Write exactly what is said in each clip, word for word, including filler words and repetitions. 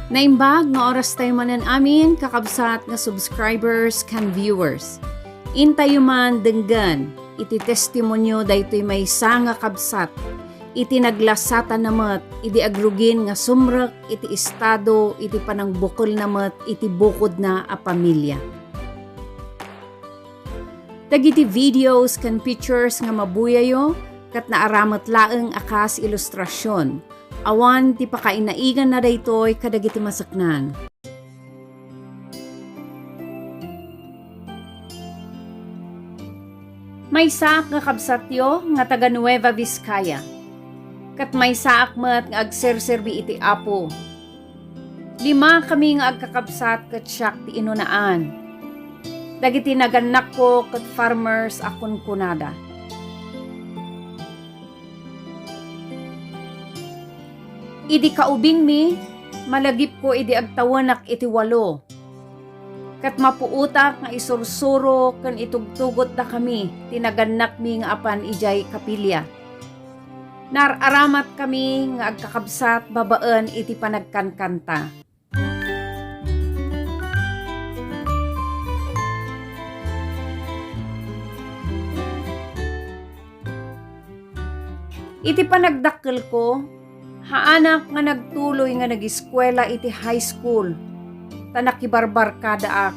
Naimbag nga oras tayo manen amin, kakabsat nga subscribers ken viewers. Intayo man denggen iti testimonio daytoy maysa nga kabsat iti naglasatanna met idi agrugin nga sumrek iti estado iti panangbukelna met iti bukodna a pamilia. Dagiti videos ken pictures nga mabuyayo ket naaramat laeng a kas ilustrasion. Awan ti pakainaiganna daytoy kadagiti maseknan. Maysaak nga kabsatyo nga taga Nueva Vizcaya, ket maysaak met nga agserserbi iti Apo. Lima kami nga agkakabsat ket siak ti inunaan. Dagiti nagannakko ket farmers a kunkunada. Idi kaubingmi, malagipko idi agtawenak iti walo. Ket mapuotak nga isursuro ken itugtugotdakami ti nagannakmi nga apan idiay kapilia. Naar-aramatkami nga agkakabsat babaen iti panagkankanta. Iti panagdakkelko, haanak nga nagtuloy nga nagiskuela iti high school, ta nakibarbarkadaak.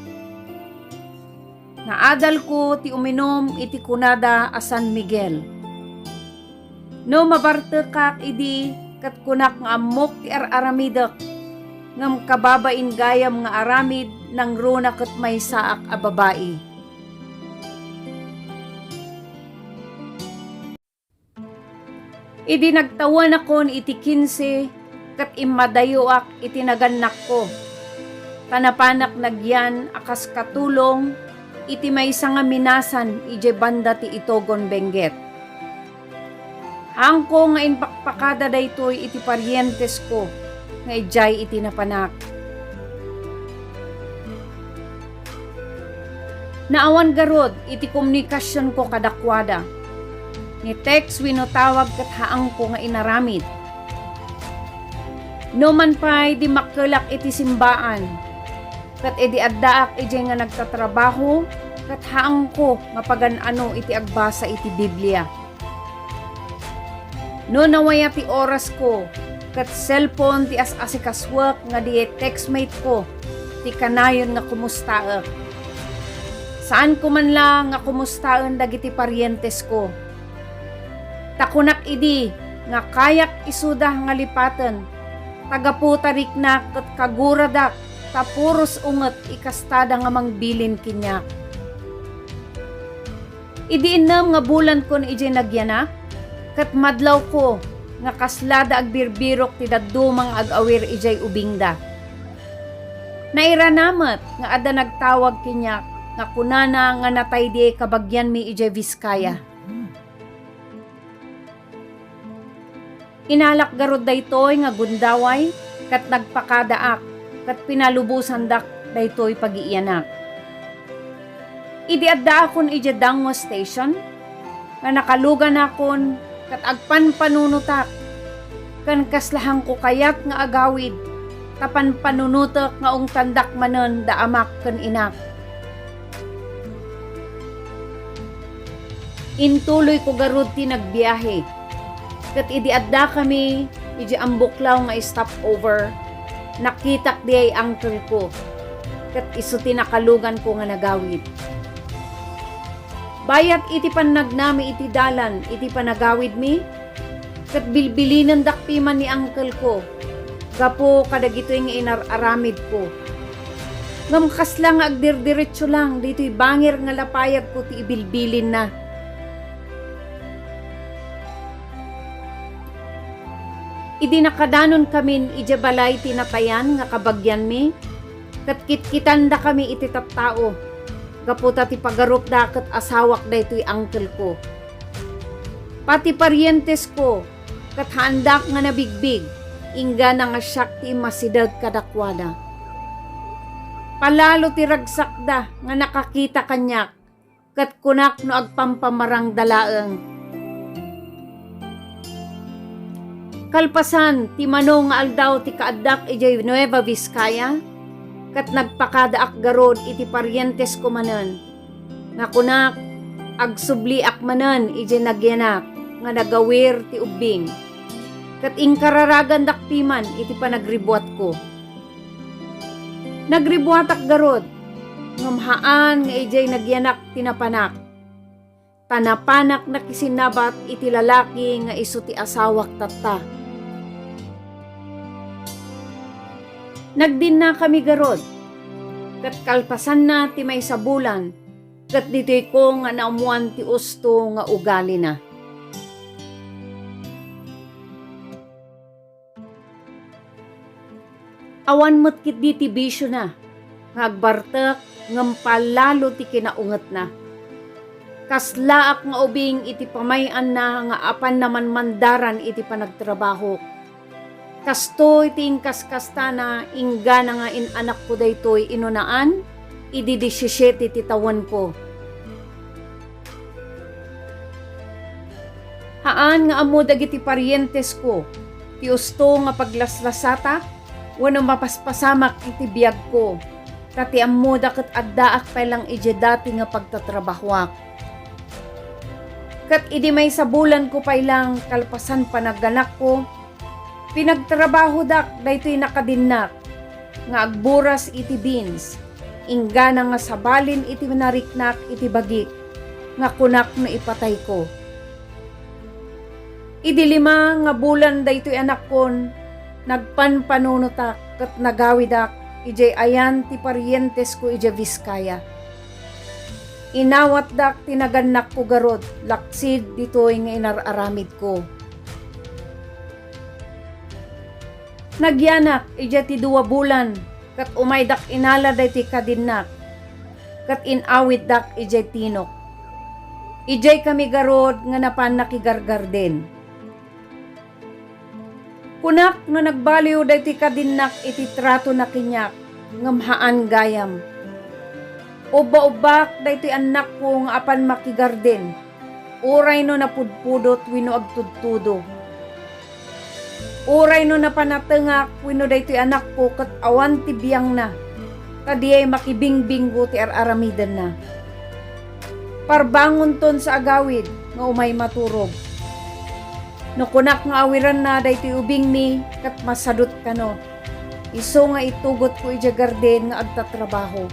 Naadalko ti uminum iti kunada a San Miguel. No mabartekak idi, ket kunak nga ammok ti ar-aramidek, ngem kababain gayam nga aramid nangruna ket maysaak a babai. Idi nagtawenakon iti kinse, ket immadayoak iti nagannakko, ta napanak nagyan a kas katulong iti maysa nga minasan idiay banda ti Itogon, Benguet. Haanko nga impakpakada daytoy iti parientesko nga idiay iti napanak. Naawan garud iti komunikasionko kadakuada. Ni text wenno tawag ket haanko nga inaramid. No man pay, dimmakkelak iti simbaan, ket idi addaak idiay nga nagtatrabaho, ket haanko nga pagan-ano iti agbasa iti Biblia. No nawaya ti orasko, ket cellphone ti as-asikasuek nga diay textmate-ko ti kanayon nga kumustaek. Saanko man la nga kumustaen dagiti parientesko. Ta kunak idi nga kayak isuda nga lipaten, ta gapu ta riknak ket kaguradak ta puros unget ikastada nga mangbilin kaniak. Idi innem nga bulankon idiay nagyanak, ket madlawko nga kaslada agbirbirok ti dadduma nga ag-awir idiay ubingda. Nairana met nga adda nagtawag kaniak nga kunana nga natay diay kabagianmi idiay Vizcaya. Inalak garud daytoy nga gundaway ket nagpakadaak ket pinalubosandak daytoy pagiiyanak. Idi addaakon idiay Dango Station, nga nakaluganakon ket agpanpanunotak, ken kasla haanko kayat nga agawid, ta panpanunotek nga ungtandak manen da amak ken inak. Intuloyko garud ti nagbiahe, ket idi addakami idiay Ambuklao nga stopover, nakitak diay uncle-ko, ket isu ti nakaluganko nga nagawid. Bayat iti pannagnami iti dalan iti panagawidmi, ket bilbilinendak piman ni uncle-ko gapu kadagitoy nga inar-aramidko. Ngem kasla nga agdirdiretso lang ditoy bangir nga lapayagko ti ibilbilinna. Idi nakadanonkamin idiay balay ti natayan nga kabagianmi, ket kitkitandakami iti tattao, gapu ta ti pagarupda ket asawak daytoy uncle-ko. Pati parientesko ket haandak nga nabigbig, inggana nga siak ti immasideg kadakuada. Palalo ti ragsakda nga nakakita kaniak, ket kunak no agpampamarangda laeng. Kalpasan ti mano nga aldaw ti kaaddak idiay Nueva Vizcaya, ket nagpakadaak garud iti parientesko manen, nga kunak, agsubliak manen idiay nagyanak nga nagawir ti ubbing, ket inkararagandak piman iti panagribuatko. Nagribuatak garud, ngem haan nga idiay nagyanak ti napanak. Ta napanak nakisinnabat iti lalaki nga isu ti asawak tatta. Nagdinnakami garud, ket kalpasanna ti maysa bulan, ket ditoyko nga naammoan ti usto nga ugalina. Awan met ketdi ti bisiona nga agbartek ngem pallalo ti kinaungetna. Kaslaak nga ubing iti pamay-anna nga apanna manmandaran iti panagtrabahok. Kastoy ti inkaskastana inggana nga in-anakko daytoy inunaan idi disisiete ti tawenko. Haan nga ammo dagiti parientesko ti usto nga paglaslasatak wenno mapaspasamak iti biagko, ta ti ammoda ket addaak pay lang idiay dati nga pagtatrabahoak. Ket idi maysa bulanko pay lang kalpasan panaganakko, pinagtrabahodak daytoy nakadinnak nga agburas iti beans, inggana nga sabalin iti nariknak iti bagik nga kunak no ipatayko. Idi lima nga bulan daytoy anakkon, nagpanpanunotak ket nagawidak idiay ayan ti parientesko idiay Vizcaya. Inawatdak ti nagannakko garud laksid ditoy nga inar-aramidko. Nagyanak idiay ti dua bulan ket umaydak inala daytoy kadinnak ket in-awitdak idiay tinok. Idiay kami garud nga napan nakigargarden. Kunak no nagbaliw daytoy kadinnak iti tratona kaniak, ngem haan gayam. Ubba-ubbak daytoy annakko nga apan makigarden, uray no napudpudot wenno agtudtudo. Uray no napanatengak wenno daytoy anakko ket awan ti biangna, ta diay makibingbinggo ti ar-aramidenna. Parbangonton sa agawid nga umay maturog. No kunak nga awiranna daytoy ubingmi ket masadut kano, isu nga itugotko idiay garden nga agtatrabaho.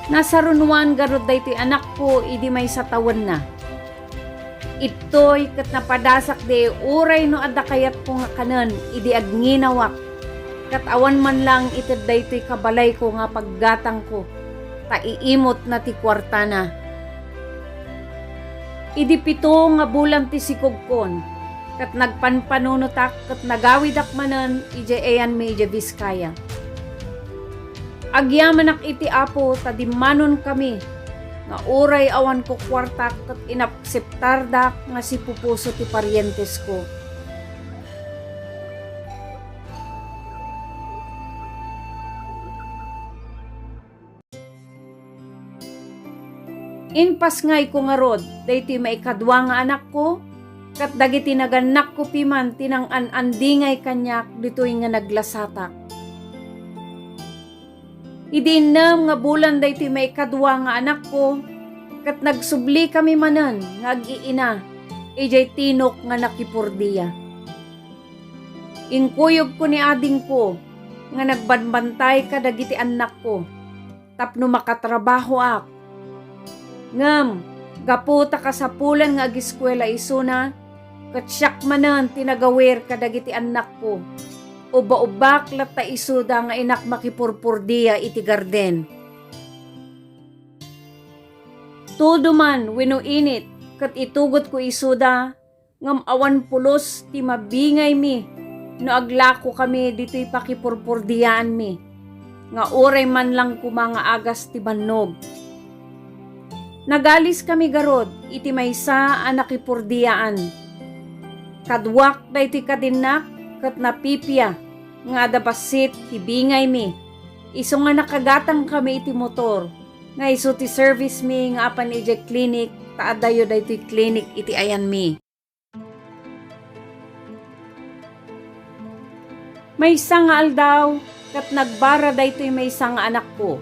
Nasarunoan garud daytoy anakko idi maysa tawenna. Ittoy ket napadasak di uray no adda kayatko nga kanen idi agnginaawak, ket awan man lang ited daytoy kabalayko nga paggatangko, ta iimotna ti kuartana. Idi pito nga bulan ti sikogkon, ket nagpanpanunotak ket nagawidak manen idiay ayanmi idiay Vizcaya. Agyamanak iti Apo ta dimmanonkami nga uray awanko kuarta ket inakseptardak nga sipupuso ti parientesko. Impasngayko ngarud daytoy maikadua nga anakko, ket dagiti nagannakko piman ti nangan-andingay kaniak ditoy nga naglasatak. Idi innem nga bulan daytoy maikadua nga anakko, ket nagsublikami manen nga ag-iina idiay tinok nga nakipordia. Inkuyogko ni adingko nga nagbanbantay kadagiti annakko tapno makatrabahoak. Ngem gapu ta kasapulan nga ageskuela isuna, ket siak manen ti nagawir kadagiti annakko. Ubba-ubbak latta isuda nga inak makipurpordia iti garden. Tudo man wenno init, ket itugotko isuda, ngem awan pulos ti mabingaymi no aglakokami ditoy pakipurpordiaanmi, nga uray man lang koma nga agas ti bannog. Nagaliskami garud iti maysa a nakipordiaan. Kaduak daytoy kadinnak ket napipia nga adda bassit ti bingaymi, isu nga nakagatangkami iti motor nga isu ti servicemi nga apan idiay klinik ta addayo daytoy clinic iti ayanmi. Maysa nga aldaw, ket nagbara daytoy maysa nga anakko.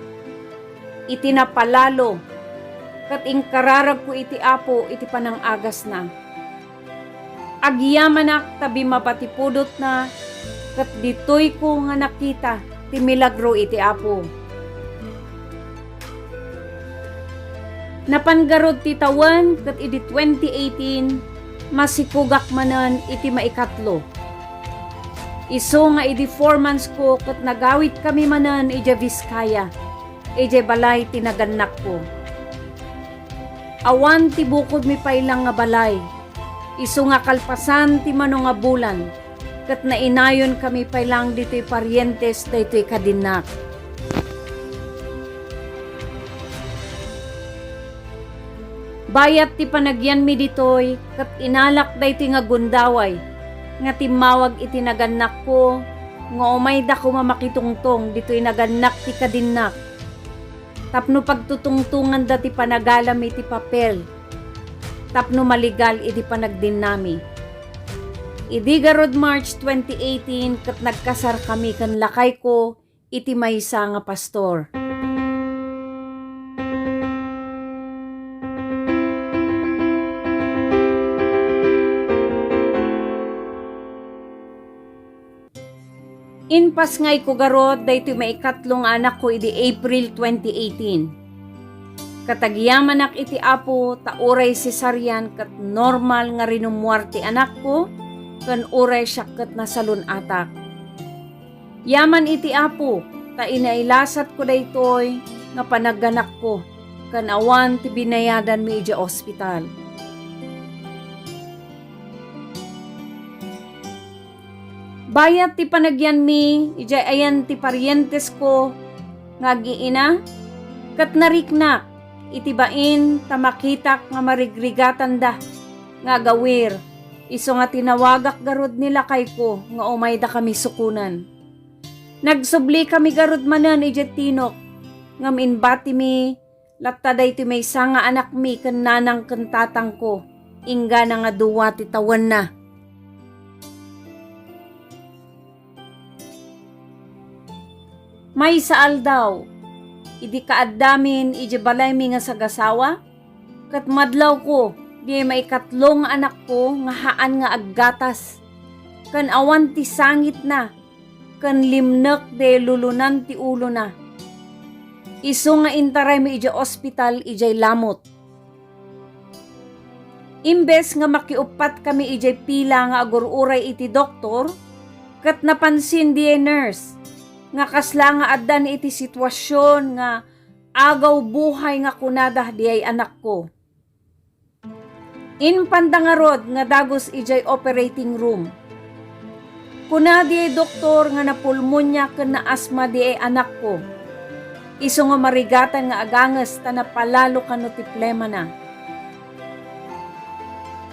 Iti napalalo, ket inkararagko iti Apo iti panangagasna. Agyamanak ta bimaba ti pudotna, ket ditoyko nga nakita ti milagro iti Apo. Napan garud ti tawen ket idi twenty eighteen, masikogak manen iti maikatlo. Isu nga idi four months ko ket nagawidkami manen idiay Vizcaya, idiay balay ti nagannakko. Awan ti bukodmi pay lang nga balay, isu nga kalpasan ti mano nga bulan, ket nainayonkami pay lang ditoy parientes daytoy kadinnak. Bayat ti panagyanmi ditoy, ket inalak daytoy nga gundaway nga timmawag iti nagannakko nga umayda koma makitungtong ditoy nagannak ti kadinnak tapno pagtutungtonganda ti panagalami ti papel tapno maligal iti panagdinnami. Idi garud March twenty eighteen ket nagkasarkami ken lakayko iti maysa nga pastor. Impasngayko garud daytoy maikatlo nga anakko idi April twenty eighteen. Ket agyamanak iti Apo ta uray cesarean ket normal nga rinummuar ti anakko, ken uray siak ket nasalun-atak. Yaman iti Apo ta inailasatko daytoy nga panagganakko, ken awan ti binayadanmi idiay ospital. Bayat ti panagyanmi idiay ayan ti parientesko nga agiina, ket nariknak iti bain ta makitak nga marigrigatanda nga agawir, isu nga tinawagak garud ni lakayko nga umaydakami sukonen. Nagsublikami garud manen idiay tinok, ngem imbatimi latta daytoy maysa nga anakmi ken nanang ken tatangko, inggana nga dua ti tawenna. Maysa aldaw, idi kaaddamin idiay balaymi nga sagasawa, ket madlawko diay maikatlo nga anakko nga haan nga aggatas, ken awan ti sangitna, ken limnek diay lulunan ti ulona. Isu nga intaraymi idiay ospital idiay Lamut. Imbes nga makiuppatkami idiay pila nga agur-uray iti doktor, ket napansin diay nurse nga kasla nga addan iti situasion nga agaw buhay nga kunada diay anakko. Impanda ngarud nga dagus idiay operating room. Kuna diay doktor nga napulmonia ken naasma diay anakko. Isu nga marigatan nga aganges ta napalalo kano ti plemana.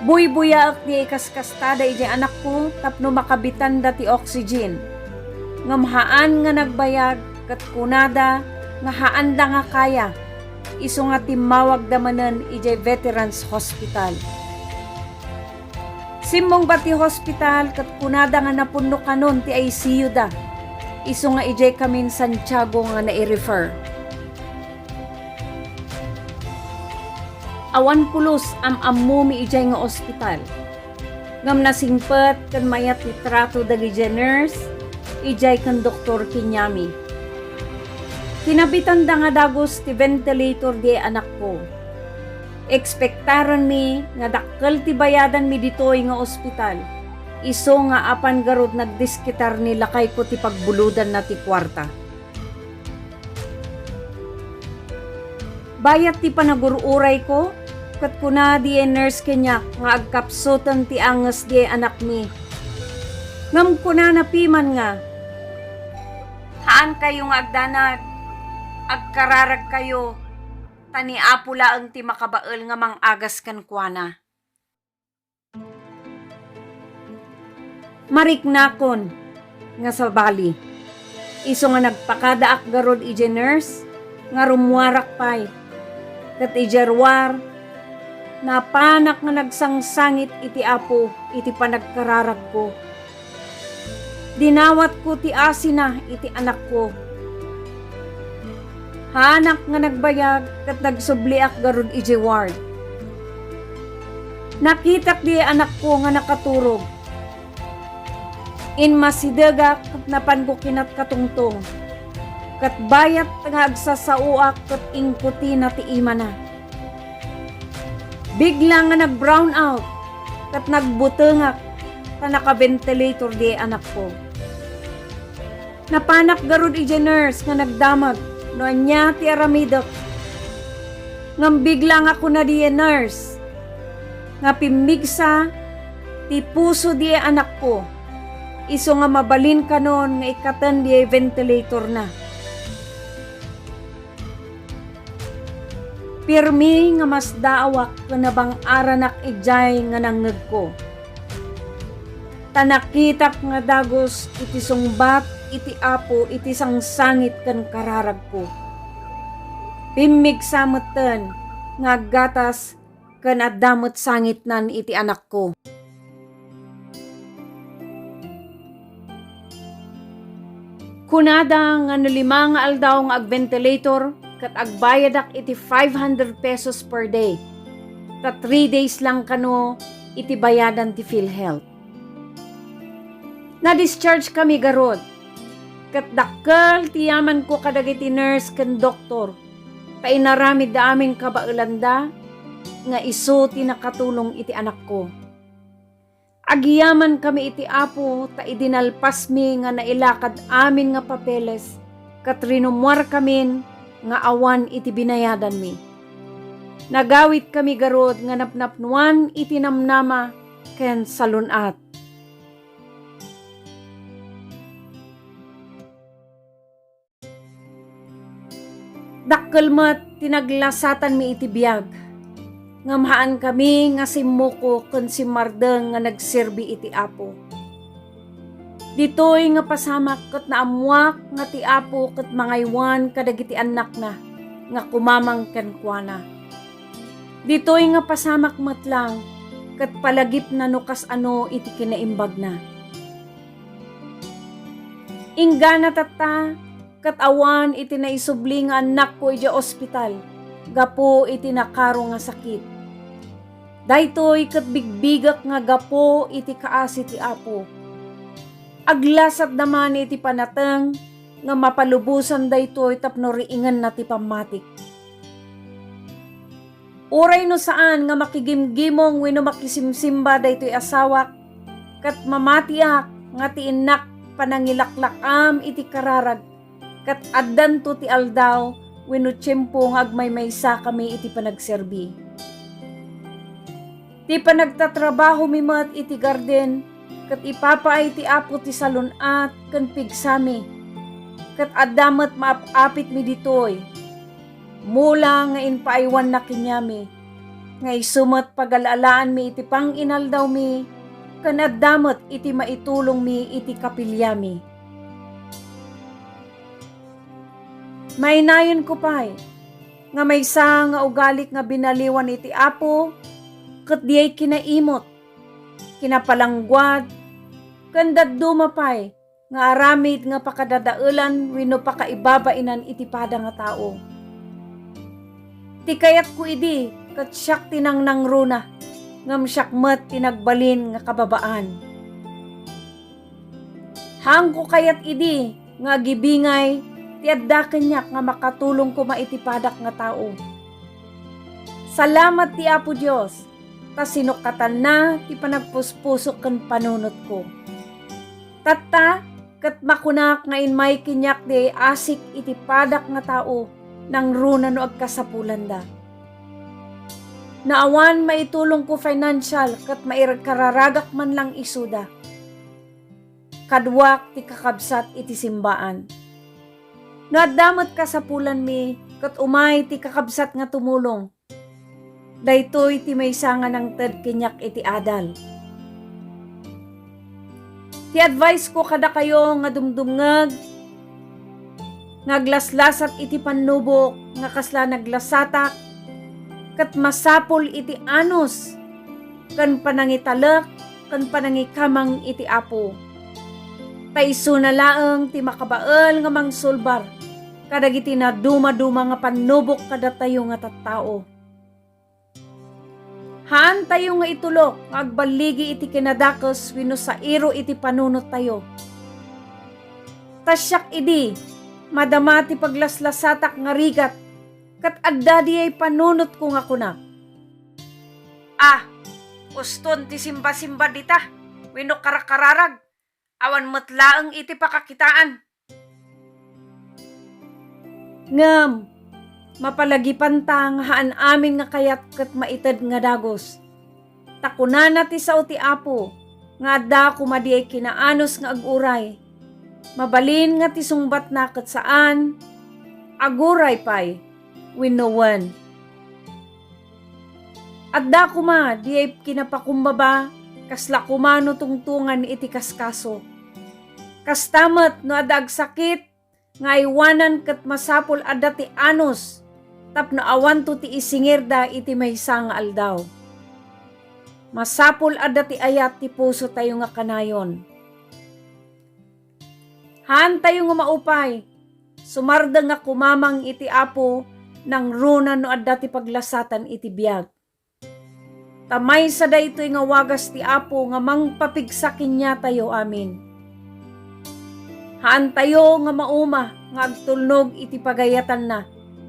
Buybuyaek diay kaskastada idiay anakko tapno makabitanda ti oxygen. Ngem haan nga nagbayag ket kunada nga haanda nga kaya, isu nga timmawagda manen idiay Veterans Hospital. Simmungba ti hospital ket kunada nga napunno kanon ti I C U da, isu nga idiay kamin Santiago nga nai-refer. Awan pulos am-ammomi idiay nga ospital. Ngem nasingpet ken mayat ti trato dagiti nurse idiay ken doktor kaniami. Kinabitanda nga dagus ti ventilator diay anakko. Ekspektarenmi nga dakkel ti bayadanmi ditoy nga ospital, isu nga apan garud nagdiskitar ni lakayko ti pagbulodanna ti kuarta. Bayat ti panagur-urayko, ket kuna diay nurse kaniak nga agkapsuten ti anges diay anakmi. Ngem kunana piman nga, "Haankayo nga agdanag, agkararagkayo, ta ni Apo laeng ti makabael nga mang-agas kenkuana." Mariknakon nga sabali. Isu nga nagpakadaak garud idiay nurse nga rummuarak pay. Ket idiay ruar, Napanak nga nagsangsangit iti Apo iti panagkararagko. Dinawatko ti asina iti anakko. Haanak nga nagbayag ket nagsubliak garud idiay ward. Nakitak diay anakko nga nakaturog. Inmasidegak ket napanko kinatkatungtong, ket bayat nga agsasaoak ket ingkutina ti imana. Bigla nga nag-brown out ket nagbutengak ta naka-ventilator diay anakko. Napanak garud idiay nurse nga nagdamag no ania ti aramidek. Ngem bigla nga kuna diay nurse nga pimmigsa ti puso diay anakko, isu nga mabalin kanon nga ikkaten diay ventilatorna. Pirmi nga masdaawak ken nabang-aranak idiay nga nangngegko. Ta nakitak nga dagus iti sungbat iti Apo iti sangsangit ken kararagko. Pimmigsa metten nga aggatas ken adda met sangitnan iti anakko. Kunada nga no lima nga aldaw nga agventilator ket agbayadak iti five hundred pesos per day, ta three days lang kano iti bayadan ti PhilHealth. Na-discharge kami garud, ket dakkel ti yamanko kadagiti nurse ken doktor, ta inaramidda amin kabaelanda nga isu ti nakatulong iti anakko. Agyamankami iti Apo ta idi nalpasmi nga nailakad amin nga papeles ket rinummuarkamin nga awan iti binayadanmi. Nagawitkami garud nga napnapnoan iti namnama ken salun-at. Dakkel met ti naglasatanmi iti biag, ngem haankami nga simmuko ken simmardeng nga nagserbi iti Apo. Ditoy nga pasamak ket naammuak nga ti Apo ket mangaywan kadagiti annakna nga kumamang kenkuana. Ditoy nga pasamak met lang ket palagipna no kasano iti kinaimbagna. Inggana tatta, ket awan iti naisubli nga annakko idiay ospital gapu iti nakaro nga sakit. Daytoy ket bigbigak nga gapu iti kaasi ti Apo. Aglasatda man iti panateng nga mapalubosan daytoy tapno riingenna ti pammatik. Uray no saan nga makigimgimong wenno makisimsimba daytoy asawak, ket mamatiak nga ti innak panangilaklak-am iti kararag, ket addanto ti aldaw wenno tiempo nga agmaymaysakami iti panagserbi. Ti panagtatrabahomi met iti garden ket ipapaay ti Apo ti salun-at ken pigsami, ket adda met maap-apitmi ditoy. Mula nga impaaywanna kaniami, nga isu met pagal-alaanmi iti panginaldawmi, ken adda met iti maitulongmi iti kapiliami. Mainayon ko pay nga maysa nga ugalik nga binaliwan iti Apo, ket diay kinaimot, kinapalangguad, ken dadduma pay nga aramid nga pakadadaelan wenno pakaibabainan iti pada nga tao. Ti kayatko idi ket siak ti nangnangruna, ngem siak met ti nagbalin nga kababaan. Haanko kayat idi nga agibingay ti adda kaniak nga makatulong koma iti padak nga tao. Salamat ti Apo Dios, ta sinukatanna ti panagpuspusok ken panunotko. Tatta, ket makunak nga immay kaniak diay asik iti padak nga tao, nangruna no agkasapulanda. No awan maitulongko financial ket maikararagak man lang isuda. Kaduak ti kakabsat iti simbaan. No adda met kasapulanmi ket umay ti kakabsat nga tumulong, daytoy ti maysa nga nangted kaniak iti adal. Ti advice ko kadakayo nga dumdumngeg, nga aglaslasat iti pannubok nga kasla naglasatak, ket masapul iti anus ken panangitalek ken panangikamang iti Apo. Ta isuna laeng ti makabael nga mangsulbar kadagiti nadumaduma nga pannubok kadatayo nga tattao. Haantayo nga itulok nga agballigi iti kinadakes wenno sairo iti panunottayo. Ta siak idi, madama ti paglaslasatak nga rigat, ket adda diay panunotko nga kunak, "Ah, uston ti simba-simba dita, wenno karakararag, awan met laeng iti pakakitaan." Ngem mapalagipanta nga haan amin nga kayat ket maited nga dagus. Ta kunana ti sao ti Apo, nga adda koma diay kinaanus nga aguray. Mabalin nga ti sungbatna ket saan, aguray pay wenno wen. Adda koma diay kinapakumbaba, kasla koma no tungtongan iti kaskaso. Kasta met no adda agsakit nga aywanan ket masapul adda ti anus tapno awanto ti isingirda iti maysa nga aldaw. Masapul adda ti ayat ti pusotayo nga kanayon. Haantayo nga maupay, sumardeng nga kumamang iti Apo nangruna no adda ti paglasatan iti biag. Ta maysa daytoy nga wagas ti Apo nga mangpapigsa kaniatayo amin. Haantayo nga mauma nga agtulnog iti pagayatanna,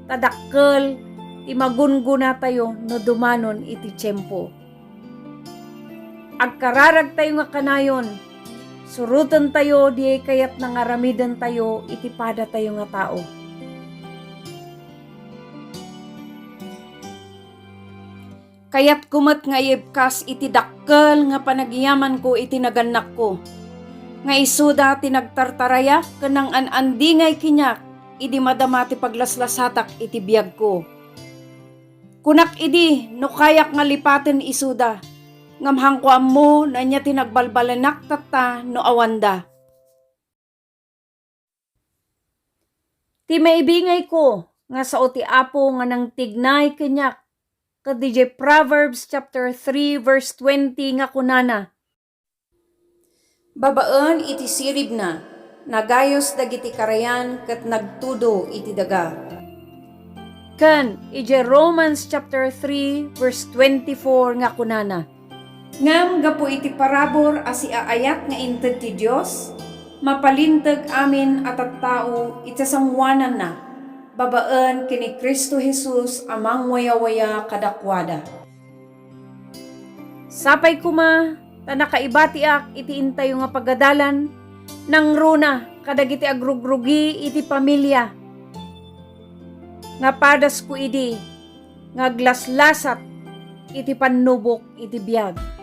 ta dakkel ti magungunatayo no dumanon iti tiempo. Agkararagtayo nga kanayon, surotentayo diay kayatna nga aramidentayo iti padatayo nga tao. Kayatko met nga iyebkas iti dakkel nga panagyamanko iti nagannakko, nga isuda ti nagtartarayak ken nangan-andingay kaniak idi madama ti paglaslasatak iti biagko. Kunak idi no kayak nga lipaten isuda, ngem haanko ammo no ania ti nagbalbalinak tatta no awanda. Ti maibingayko nga sao ti Apo nga nangtignay kaniak ket didiay Proverbs chapter three verse twenty nga kunana, "Babaen iti siribna, nagayos dagiti karayan ket nagtudo iti daga." Ken idiay Romans chapter three verse twenty-four nga kunana, "Ngem gapu iti parabur a siaayat nga inted ti Dios, mapalinteg amin a tattao iti sangoananna, babaen ken ni Cristo Jesus a mangwayawaya kadakuada." Sapay koma ta nakaibatiak iti intayo nga pagadalan, nangruna kadagiti agrugrugi iti pamilia, nga padasko idi nga aglaslasat iti pannubok iti biag.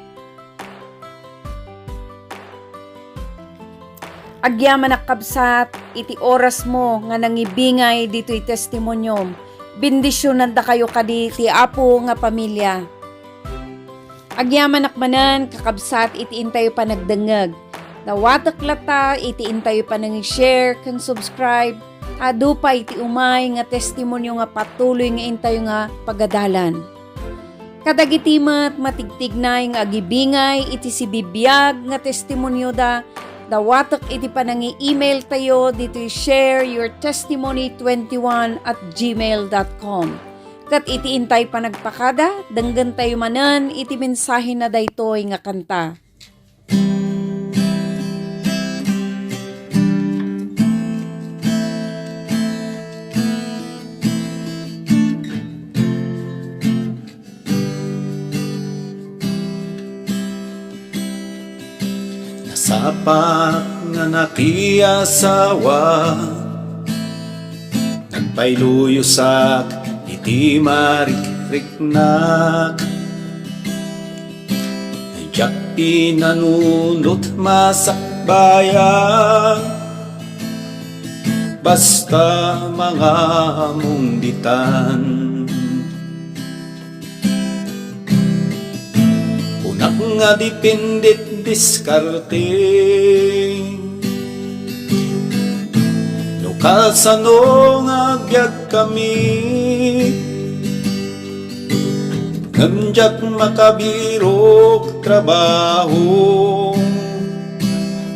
Agyamanak, kabsat, iti orasmo nga nangibingay ditoy testimoniom. Bendisionandakayo kadi ti Apo nga pamilia. Agyamanak manen, kakabsat, iti intayo panagdengngeg. Dawatek latta iti intayo panangi-share ken subscribe. Adu pay ti umay nga testimonio nga patuloy nga intayo nga pagadalan. Kadagiti met matigtignay nga agibingay iti sibibiag nga testimonioda, dawatek iti panangi-email tayo ditoy share your testimony twenty-one at gmail dot com. Ket iti intay panagpakada, denggentayo manen iti mensahena daytoy nga kanta. Nasapat nga nakiasawa, nagpayluyosak iti marikriknak. Diak pinanunot masakbayan, basta mangamunditan. Kunak nga dipindit diskarte, no kasano nga agbiagkami. Ngem diak makabirok trabaho,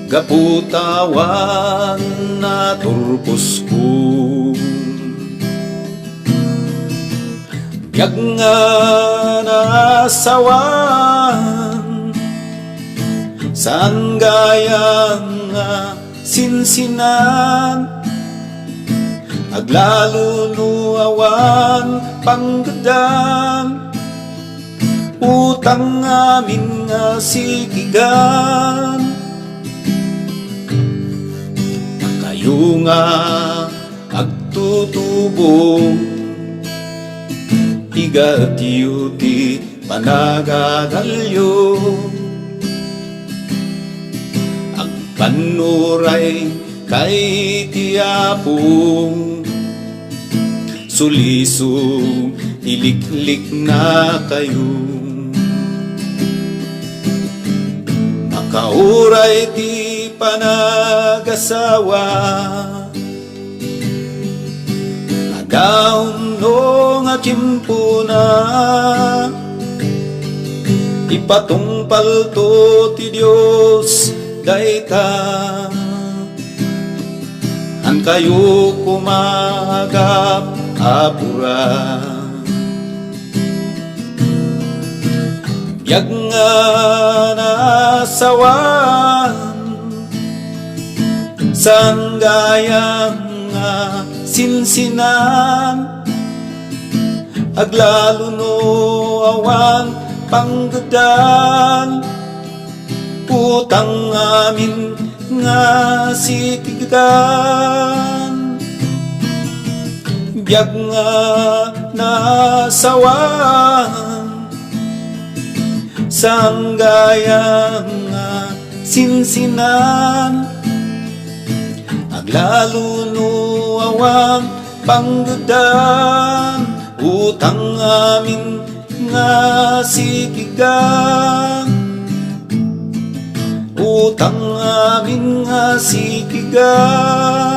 gapu ta awan naturposko. Biag nga naasawan, saan gayam nga sinsinan, aglalo no awan panggeddan, utang amin nga sikigan. Kayo nga agtutubo, igatyo ti panagadalyo. Agpannuray kay ti Apo, sulisog ilikliknakayo. Makauray ti panagasawa, adda umno nga tiempona. Ipatungpalto ti Dios dayta. Haankayo koma agap-apura. Biag nga naasawan, saan gayam nga sinsinan, aglalo no awan panggeddan, utang amin nga sikigan. Biag nga naasawan, saan gayam nga sinsinan, aglalo no awan panggeddan, utang amin nga sikigan, utang amin nga sikigan.